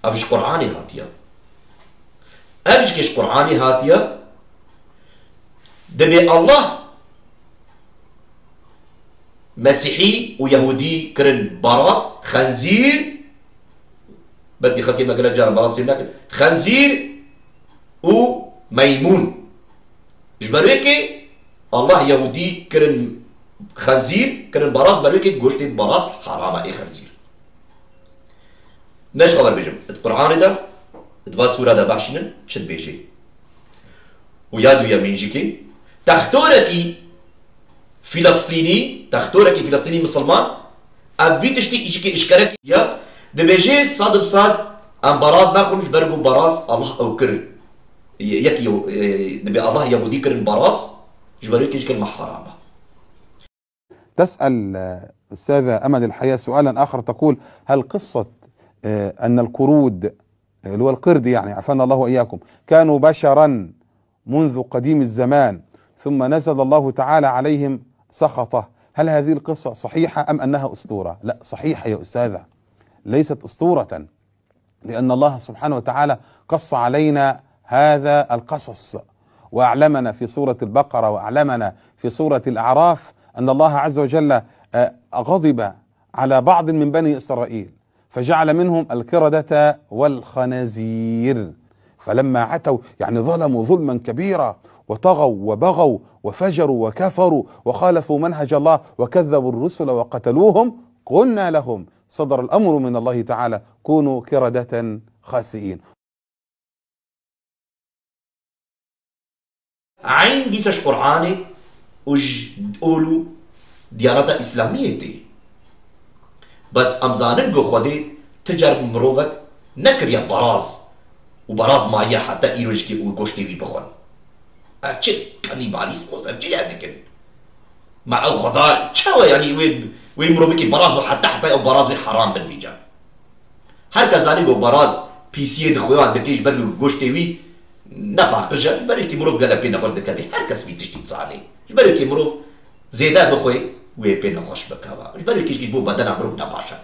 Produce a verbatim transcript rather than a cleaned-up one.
Ev ji Qur'anê hatiye. Ev ji ji Qur'anê hatiye. Dibê Allah Mesîhî û Yehûdî kirin baraz, xenzîr. Belkî xelkê me gelek cara baraz fêm nekin. Xenzîr û meymûn. Ji ber wê kê Allah Yehûdî kirin xenzîr, kirin baraz, ber wê kê goştê baraz haram e, ê xenzîr. Ne ji xwe wer bêjim. Di Qur'anê de, di va sûre de bexşînin, çi dibêjê? Û ya duyemîn jî kê, textorekî Filistînî, textorekî Filistînî misilman, ev vî tiştî îşikê îşkerekî ya, dibêjê, sad bi sad em baraz naxwin, ji ber ku baraz Allah ew kir. Yek yew, e, dibê Allah Yehûdî kirin baraz, ji ber wê kê ji kelme haram e. تسأل، آه، أستاذة أمل الحياة سؤالا آخر، تقول: هل قصة، آه، أن القرود، آه، اللي هو القرد يعني، عافانا الله وإياكم، كانوا بشرا منذ قديم الزمان، ثم نزل الله تعالى عليهم سخطه، هل هذه القصة صحيحة أم أنها أسطورة؟ لا، صحيحة يا أستاذة، ليست أسطورة. لأن الله سبحانه وتعالى قص علينا هذا القصص، وأعلمنا في سورة البقرة، وأعلمنا في سورة الأعراف أن الله عز وجل، آه، غضب على بعض من بني إسرائيل، فجعل منهم القردة والخنازير، فلما عتوا، يعني، ظلموا ظلما كبيرا، وطغوا وبغوا وفجروا وكفروا وخالفوا منهج الله وكذبوا الرسل وقتلوهم، قلنا لهم، صدر الأمر من الله تعالى: كونوا قردة خاسئين. Eyn dîsa ji Qur'anê û ji ol û diyaneta Îslamiyê tê. Bes em zanin ku Xwedê ti car mirovek nekiriye baraz û baraz maye heta îro jî ku goştê wî bixwin. Ev çi kanîbalîzm o, ev çi ya dikin? Ma ew Xweda çawa, yanî wê, wê mirovekî baraz û heta heta ew baraz wê heram bin vîca? Her kes zanî ku baraz pîsiyê dixwe wan dike ji ber ku goştê wî ne paqij e, ji ber wê kê mirov gelek pê nexweş dikeve. Her kes vî tiştî dizanê. Ji ber wê kê mirov zêde bixwe, wê pê nexweş bikeve. Ji ber wê kê jî bo bedena mirov ne baş e.